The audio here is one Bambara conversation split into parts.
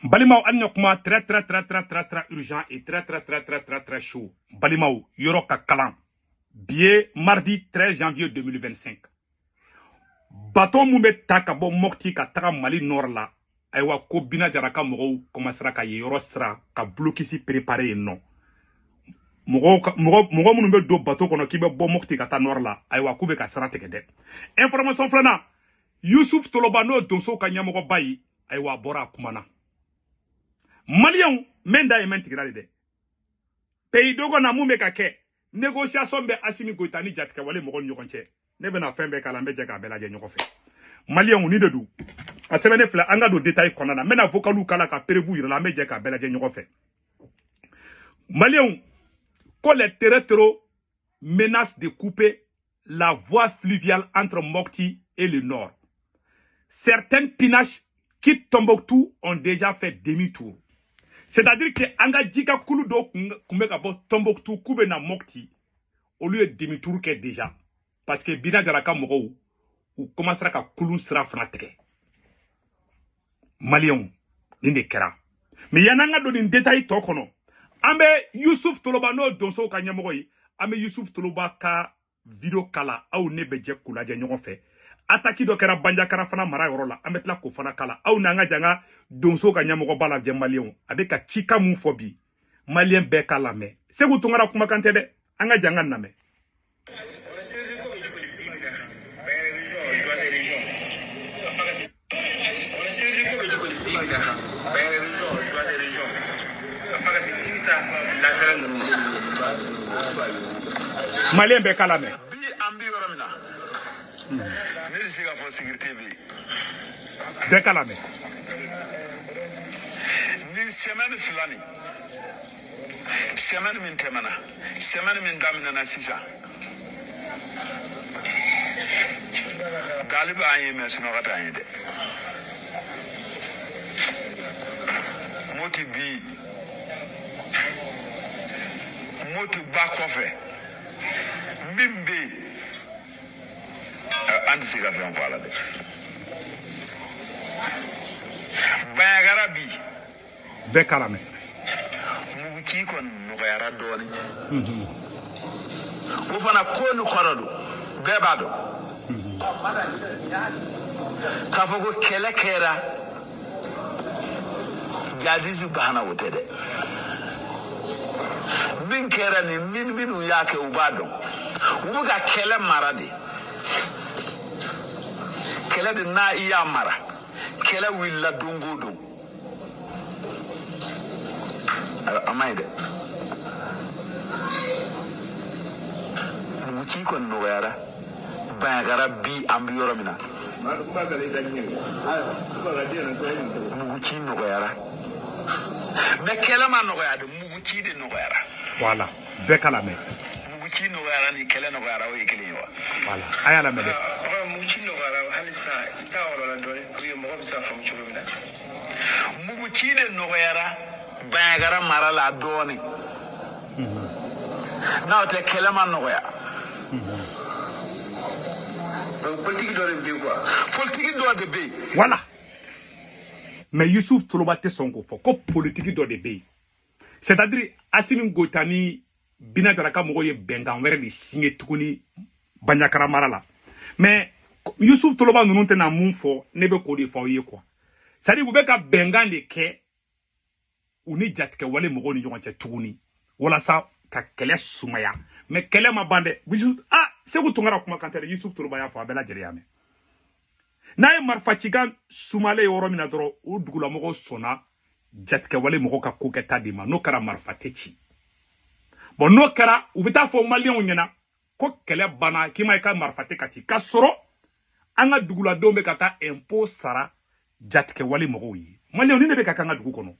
Balimaw, an ɲɔ kuma très très très très très très urgent et très très très très très très chaud. Balimaw, yɔrɔ ka kalan. Bi ye mardi 13 janvier 2025. Bateau mun bɛ ta ka bɔ Mopti ka taga Mali nord la, ayiwa ko Bina Jara ka mɔgɔw commencera ka yen yɔrɔ sira ka blocus préparer yen nɔ. Mɔgɔ minnu bɛ don bateau kɔnɔ k'i bɛ bɔ Mopti ka taa nord la, ayiwa k'u bɛ ka sira tigɛ dɛ. Information filanan, Yusuf Toloba n'o donsow ka ɲɛmɔgɔba ye, ayiwa a bɔra a kuma na. Maliyɛnw, mɛn da ye mɛn tigira de dɛ. Pays dogo na mun bɛ ka kɛ, négociation bɛ Assimi Goïta ni jatigɛwale mɔgɔw ni ɲɔgɔn cɛ. Ne bɛna fɛn bɛɛ k'a la, an bɛ jɛ k'a bɛɛ lajɛ ɲɔgɔn fɛ. Maliyɛnw, ni de don. A sɛbɛnnen filɛ, an ka don détail kɔnɔna na. N bɛna vocaliw k'a la ka prévu yira la, an bɛ jɛ k'a bɛɛ lajɛ ɲɔgɔn fɛ. Maliyɛnw, ko les terreaux menacent de couper la voie fluviale entre Mopti et le nord. Certaines pinaches quittent Tombouctou ont déjà fait demi-tour. C'est-à-dire que an ka jika kulu dɔw kun bɛ ka bɔ Tombouctou k'u bɛ na Mopti, olu ye demi-tour kɛ déjà. Parce que Bina Jara ka mɔgɔw, u commencera ka kulun sira fana tigɛ. Maliyɛnw, nin de kɛra. Mais yan'an ka don nin détail tɔ kɔnɔ, an bɛ Yusuf Toloba n'o donsow ka ɲɛmɔgɔ ye, an bɛ Yusuf Toloba ka vidéo kala, aw ne bɛ jɛ k'u lajɛ ɲɔgɔn fɛ. Attaque dɔ kɛra Banjakara fana mara yɔrɔ la, an bɛ tila k'o fana kala. Aw n'an ka jan ka donsow ka ɲɛmɔgɔba lajɛ maliyɛnw, a bɛ ka cikan mun fɔ bi, maliyɛn bɛɛ k'a lamɛn. Segu Tunkara kumakan tɛ dɛ, an ka jan ka lamɛn. Maliyɛn bɛɛ k'a lamɛn. Bi an bɛ yɔrɔ min na, ne tɛ se k'a fɔ sécurité bɛ yen. Bɛɛ k'a lamɛn. Ni semaine fila nin, semaine min tɛmɛna, semaine min daminɛna sisan, dali b'an ye mɛ sunɔgɔ t'an ye dɛ. Moti bi Moti ba kɔfɛ min bɛ yen, an tɛ se ka fɛn fɔ a la dɛ. Banjagara bi bɛɛ k'a lamɛn. Muguci kɔni nɔgɔyara dɔɔnin. O fana ko ni kɔrɔ don, bɛɛ b'a dɔn. K'a fɔ ko kɛlɛ kɛra jadisi banna, o tɛ dɛ. Min kɛra nin, minnu y'a kɛ u b'a dɔn. U bɛ ka kɛlɛ mara de. Kɛlɛ de n'a i y'a mara, kɛlɛ wulila don o don. A ma ɲi dɛ. Muguci kɔni nɔgɔyara. Banjagara bi an bɛ yɔrɔ min na, muguci nɔgɔyara. Mais kɛlɛ ma nɔgɔya dɛ, muguci de nɔgɔyara. Voilà, bɛɛ k'a lamɛn. Muguci nɔgɔyara ni kɛlɛ nɔgɔyara, o ye kelen ye wa? Voilà, a y'a lamɛn dɛ. Muguci nɔgɔyara hali sisan, i t'a yɔrɔ la dɔɔnin pour que mɔgɔ bɛ se ka faamu cogo min na. Muguci de nɔgɔyara Banjagara mara la dɔɔnin. N'o tɛ kɛlɛ ma nɔgɔya. Donc politique dɔ de bɛ yen quoi. Politique dɔ de bɛ yen. Voilà. Mais Yusuf Toloba tɛ sɔn k'o fɔ ko politique dɔ de bɛ yen. C'est-à-dire Assimi Goïta ni Bina Jara ka mɔgɔw ye bɛnkan wɛrɛ de signé tuguni Banjakara mara la. Mais Yusuf Toloba ninnu tɛna mun fɔ, ne bɛ k'o de fɔ aw ye quoi. C'est-à-dire u bɛ ka bɛnkan de kɛ u ni jatigɛwale mɔgɔw ni ɲɔgɔn cɛ tuguni walasa ka kɛlɛ sumaya. Mais kɛlɛ ma ban dɛ. Segu Tunkara kumakan tɛ dɛ, Yusuf Toloba y'a fɔ, a bɛɛ lajɛlen y'a mɛn. N'a ye marifacikan sumalen yɔrɔ min na dɔrɔn, o dugulamɔgɔw sɔnna jatigɛwale mɔgɔw ka ko kɛta de ma. N'o kɛra marifa tɛ ci. Bon, n'o kɛra u bɛ taa fɔ maliyɛnw ɲɛna ko kɛlɛ banna, k'i ma ye ka marifa tɛ ka ci, k'a sɔrɔ an ka duguladenw bɛ ka taa impôt sara jatigɛwale mɔgɔw ye. Maliyɛnw, ni ne bɛ ka k'an ka dugu kɔnɔ.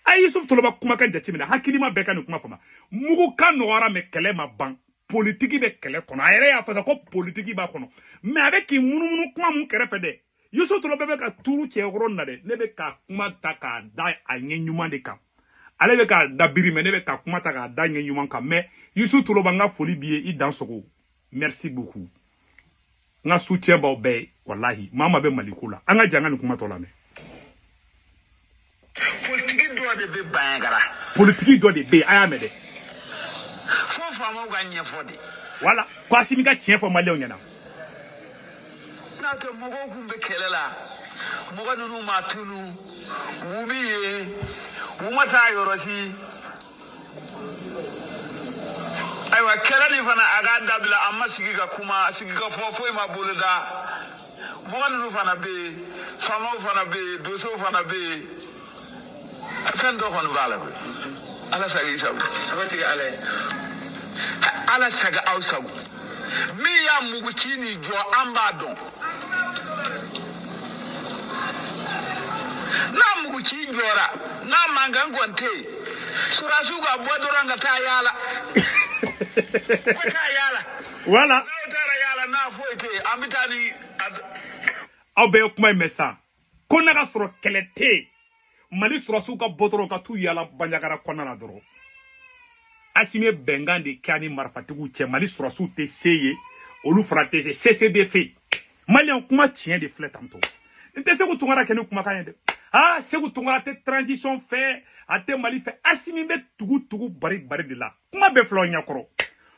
A ye Yusuf Toloba kumakan jateminɛ, hakilima bɛɛ ka nin kuma faamu. Mugu kan nɔgɔyara mɛ kɛlɛ ma ban. Politiki bɛ kɛlɛ kɔnɔ. A yɛrɛ y'a fɔ sa ko politiki b'a kɔnɔ. Mais a bɛ k'i munumunu kuma mun kɛrɛfɛ dɛ. Yusuf Toloba bɛ ka turu cɛ yɔrɔ na dɛ. Ne bɛ ka kuma ta k'a da a ɲɛ ɲuman de kan. Ale bɛ k'a da biri, mais ne bɛ ka kuma ta k'a da ɲɛ ɲuman kan. Mais Yusuf Toloba, n ka foli b'i ye, i dan sogo. Merci beaucoup. N ka soutien b'aw bɛɛ ye, walahi. Maa maa bɛ Mali ko la. An ka jɛ an ka nin kuma tɔ lamɛn. Politiki dɔ de bɛ Bandiagara. Politiki dɔ de bɛ yen, a y'a mɛn dɛ. Fo faamaw ka ɲɛfɔ de. Voilà, ko Assimi ka tiɲɛ fɔ maliyɛnw ɲɛna. N'a tɛ mɔgɔw kun bɛ kɛlɛ la, mɔgɔ ninnu ma tunu, u bɛ yen, u ma taa yɔrɔ si. Ayiwa kɛlɛ nin fana a k'a dabila, a ma sigi ka kuma, sigi ka fɔ foyi ma boloda. Mɔgɔ ninnu fana bɛ yen, faamaw fana bɛ yen, donsow fana bɛ yen. Fɛn dɔ kɔni b'a la koyi. Ala sago i sago. Sabati ala ye. Ala sago aw sago. Min y'a mugu ci nin jɔ, an b'a dɔn. N'a mugu ci jɔra, n'a mankan kɔni tɛ yen, surasiw ka bɔ dɔrɔn ka taa yaala. Ka taa yaala. Voilà. N'aw taara yaala n'a foyi tɛ yen, an bɛ taa ni. Aw bɛɛ ye kuma in mɛn sisan. Ko n'a ka sɔrɔ kɛlɛ tɛ yen, Mali surasiw ka bɔ dɔrɔn ka t'u yaala Bandiagara kɔnɔna na dɔrɔn. Assimi ye bɛnkan de kɛ ani marifatigiw cɛ, Mali surasiw tɛ se yen, olu fana tɛ se CCDF. Maliyɛn kuma tiɲɛ de filɛ tantɔ. N tɛ Sekou Tounkara kɛ ni kumakan ye dɛ. Ah, Sekou Tounkara tɛ transition fɛ, a tɛ Mali fɛ. Assimi bɛ tugu tugu bari bari de la. Kuma bɛɛ filɛ aw ɲɛkɔrɔ.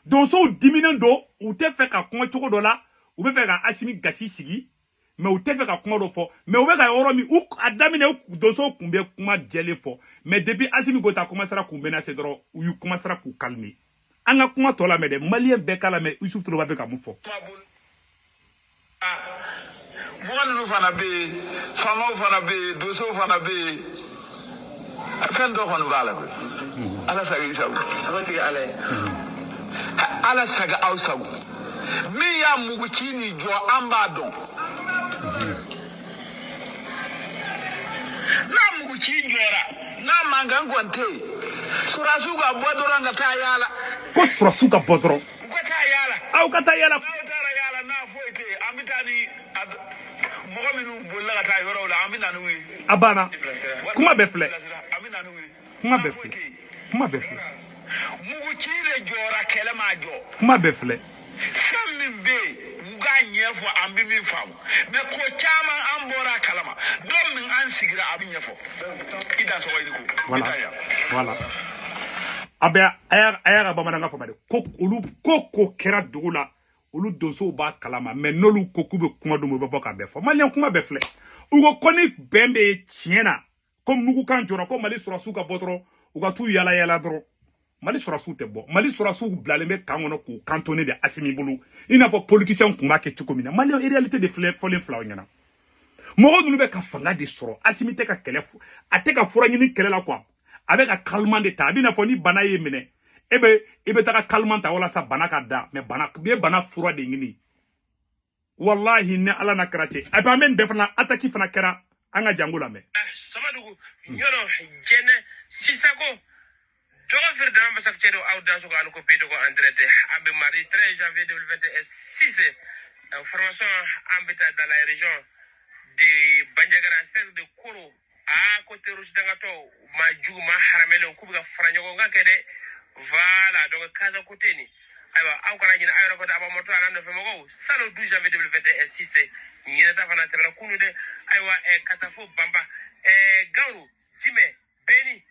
Donsow diminen don, u tɛ fɛ ka kuma cogo dɔ la, u bɛ fɛ ka Assimi gasi sigi, mais u tɛ fɛ ka kuma dɔ fɔ, mais u bɛ ka yɔrɔ min, u a daminɛ donsow tun bɛ kuma jɛlen fɔ, mais depuis Assimi Goïta commencera k'u menacer dɔrɔn, u y'u commencera k'u calmer. An ka kuma tɔ lamɛn dɛ, maliyɛn bɛɛ k'a lamɛn Youssouf Toloba bɛ ka mun fɔ. Mɔgɔ ninnu fana bɛ yen, faamaw fana bɛ yen, donsow fana bɛ yen. Fɛn dɔ kɔni b'a la koyi. Ala sago i sago. Sabati ala ye. Ala sago aw sago. Min y'a mugu ci nin jɔ, an b'a dɔn. N'a mugu ci jɔra, n'a mankan kɔni tɛ yen, surasiw ka bɔ dɔrɔn ka taa yaala. Ko surasiw ka bɔ dɔrɔn. U ka taa yaala. Aw ka taa yaala. N'aw taara yaala n'a foyi tɛ yen, an bɛ taa ni mɔgɔ minnu bolila ka taa yɔrɔw la, an bɛ na n'u ye. A banna. Kuma bɛɛ filɛ. An bɛ na n'u ye. Kuma bɛɛ filɛ. Kuma bɛɛ filɛ. Mugu ci de jɔra, kɛlɛ ma jɔ. Kuma bɛɛ filɛ. Fɛn min bɛ yen, u k'a ɲɛfɔ, an bɛ min faamu. Mais ko caman an bɔra a kalama. Don min an sigira, a bɛ ɲɛfɔ. I da sɔgɔ i ni ko. Voilà. Voilà. A bɛ a y'a ka bamanankan faamu dɛ. Ko olu ko kɛra dugu la, olu donsow b'a kalama, mais n'olu ko k'u bɛ kuma dun, u bɛ bɔ k'a bɛɛ fɔ. Maliyɛn kuma bɛɛ filɛ. U ko ko ni bɛn bɛ yen tiɲɛ na, ko mugukan jɔra, ko Mali surasiw ka bɔ dɔrɔn, u ka t'u yala yala dɔrɔn. Mali surasiw tɛ bɔ. Mali surasiw bilalen bɛ kan kɔnɔ k'u cantonné de Assimi bolo. I n'a fɔ politiciens tun b'a kɛ cogo min na. Maliyɛn réalité de filɛ fɔlen filɛ aw ɲɛna. Mɔgɔ ninnu bɛ ka fanga de sɔrɔ. Assimi tɛ ka kɛlɛ, a tɛ ka fura ɲini kɛlɛ la quoi. A bɛ ka calmant de ta. A bɛ n'a fɔ ni bana y'i minɛ, e bɛ taga calmant ta walasa bana ka da, mais bana, i bɛ bana fura de ɲini. Wallahi ni Ala n'a kɛra cɛ. A bɛ an bɛ nin bɛɛ fana attaque fana kɛra an ka jango lamɛn. Samadugu, Ɲɔnɔ, Jɛnɛ, Sisako. Dɔgɔ feere dama basa cɛ don aw da sogo ani ko pe dɔgɔ en direct. An bɛ mardi 13 janvier 2026. Formation an bɛ taa dans la région de Bandiagara, cercle de Koro. A ko terroriste dangatɔ ma jugu ma haramɛlenw k'u bɛ ka fara ɲɔgɔn kan kɛ dɛ. Voilà, donc Kaza côté ni. Ayiwa aw kana ɲinɛ aw yɛrɛ kɔ dɛ, a b'a mɔtɔ a n'a nɔfɛ mɔgɔw. Salon 12 janvier 2026. Ɲinɛ ta fana tɛmɛna kunun dɛ. Ayiwa ka taa fo Banba, Gawuru, Jimɛ, Beni,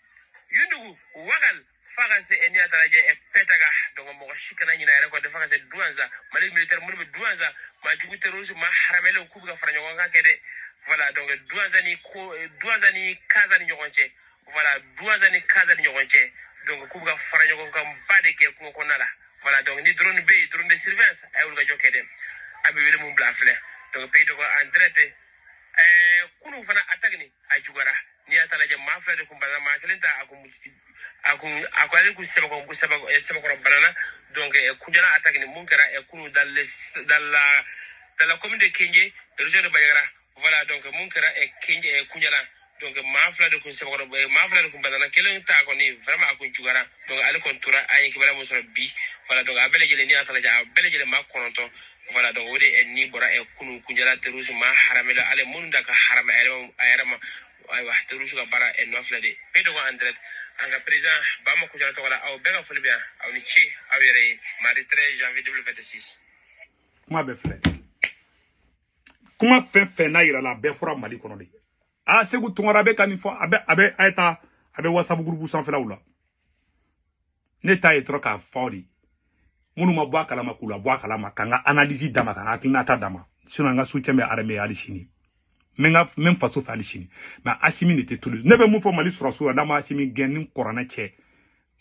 Yundugu, Wagal, f'a ka se ni a taara jɛ Pɛtaga. Donc mɔgɔ si kana ɲinɛ a yɛrɛ kɔ dɛ, f'a ka se Duwanza. Mali militaire minnu bɛ Duwanza, maa jugu terroriste maa haramɛlenw k'u bɛ ka fara ɲɔgɔn kan kɛ dɛ. Voilà, donc Duwanza ni ko Duwanza ni Kaza ni ɲɔgɔn cɛ. Voilà, Duwanza ni Kaza ni ɲɔgɔn cɛ. Donc k'u bɛ ka fara ɲɔgɔn kan ba de kɛ kungo kɔnɔna la. Voilà, donc ni drone bɛ yen, drone de surveillance, a ye wulikajɔ kɛ dɛ. A bɛ wele mun bila filɛ. Donc pays dɔ en direct. Kunun fana attaque ni a juguyara. N'i y'a ta lajɛ, maa fila de kun banna, maa kelen ta a kun ale kun sɛbɛkɔrɔ banana. Donc kunjala attaque ni mun kɛra kunun dans la commune de Kenje, région de Bandiagara. Voilà, donc mun kɛra Kenje kunjala. Donc maa fila de kun sɛbɛkɔrɔ, maa fila de kun banana, kelen ta kɔni vraiment a kun juguyara. Donc ale kɔni tora an ye kibaruya mun sɔrɔ bi. Voilà, donc a bɛɛ lajɛlen n'i y'a ta lajɛ, a bɛɛ lajɛlen maa 9. Voilà, donc o de ni bɔra kunun kunjala terrorisme maa haramɛla ale minnu da ka harama a yɛrɛ ma. Ayiwa terrorisme ka baara nɔ filɛ de. Bɛɛ dɔgɔ en direct. An ka président Bama Kujala tɔgɔ la, aw bɛɛ ka foli bɛ yan. Aw ni ce aw yɛrɛ ye. Mardi 13 janvier 2026. Kuma bɛɛ filɛ. Kuma fɛn fɛn n'a yira la, a bɛɛ fɔra Mali kɔnɔ de. A Segu Tunkara bɛ ka nin fɔ, a bɛ a ye taa, a bɛ WhatsApp groupe sanfɛlaw la. Ne ta ye dɔrɔn k'a fɔ de, minnu ma bɔ a kalama, k'u la bɔ a kalama, ka n ka analyse d'a ma, ka n ka hakilinata d'a ma. Sinon n ka soutien bɛ armée ye hali sini, n bɛ n ka n bɛ n faso fɛ hali sini, mais Asimi de tɛ tolu. Ne bɛ mun fɔ Mali sɔrɔsiw la? N'a ma Asimi gɛn ni kuranɛ cɛ,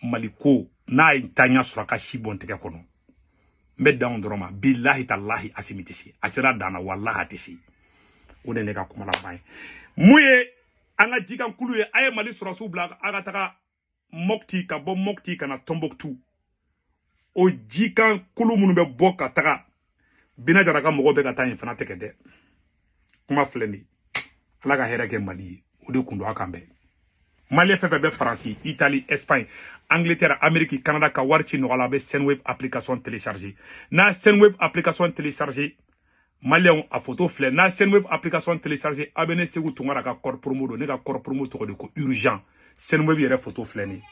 Mali ko n'a ye taa ɲɛ sɔrɔ, a ka si bɔn tɛgɛ kɔnɔ. N bɛ dan o dɔrɔn ma. Bilahi talahi, Asimi tɛ se, a sera dan na, walahi a tɛ se. O de ye ne ka kuma laban ye. Mun ye an ka jikan kulu ye? A ye Mali sɔrɔsiw bila a ka taga Mopti, ka bɔ Mopti ka na Tombouctou. O jikan kulu minnu bɛ bɔ ka taga Bina Jara ka mɔgɔw bɛ ka taa yen fana tɛ kɛ dɛ. Kuma filɛ nin ye. Ala ka hɛrɛ kɛ Mali ye, o de kun don. A kan bɛn. Malien fɛn fɛn bɛ Faransi, Italie, Espagne, Angleterre, Amérique, Canada, ka wari ci nɔgɔ la, a bɛ Sendwave application télécharger. N'a Sendwave application télécharger, Malienw, a photo filɛ. N'a Sendwave application télécharger, a bɛ ne Segu Tunkara ka code promo don. Ne ka code promo tɔgɔ de ko urgent. Sendwave yɛrɛ photo filɛ nin ye.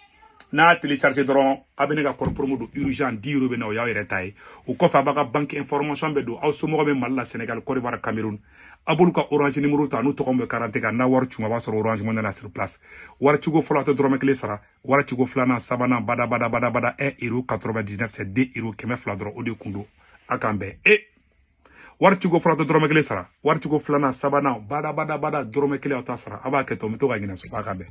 N'a télécharger dɔrɔn, a bɛ ne ka code promo don urgent, 10 euros bɛ na, o y'aw yɛrɛ ta ye. O kɔfɛ, a b'a ka banque information bɛ don. Aw somɔgɔw bɛ Mali la, Sénégal, Côte d'Ivoire, Cameroun, a b'olu ka Orange numéro ta, n'u tɔgɔ bɛ carte kan. N'a wari cun, a b'a sɔrɔ Orange Money na sur place. Wari ciko fɔlɔ, a tɛ dɔrɔmɛ kelen sara. Wari ciko filanan, sabanan, bada bada bada bada, 1 euro 99, c'est 2 euro, 200 dɔrɔn. O de kun don. A k'an bɛn. E wari ciko fɔlɔ, a tɛ dɔrɔmɛ kelen sara. Wari ciko filanan, sabanan, bada bada bada, dɔrɔmɛ kelen aw t'a sara. A b'a kɛ ten, o bɛ to ka ɲinɛ so. A k'an bɛn.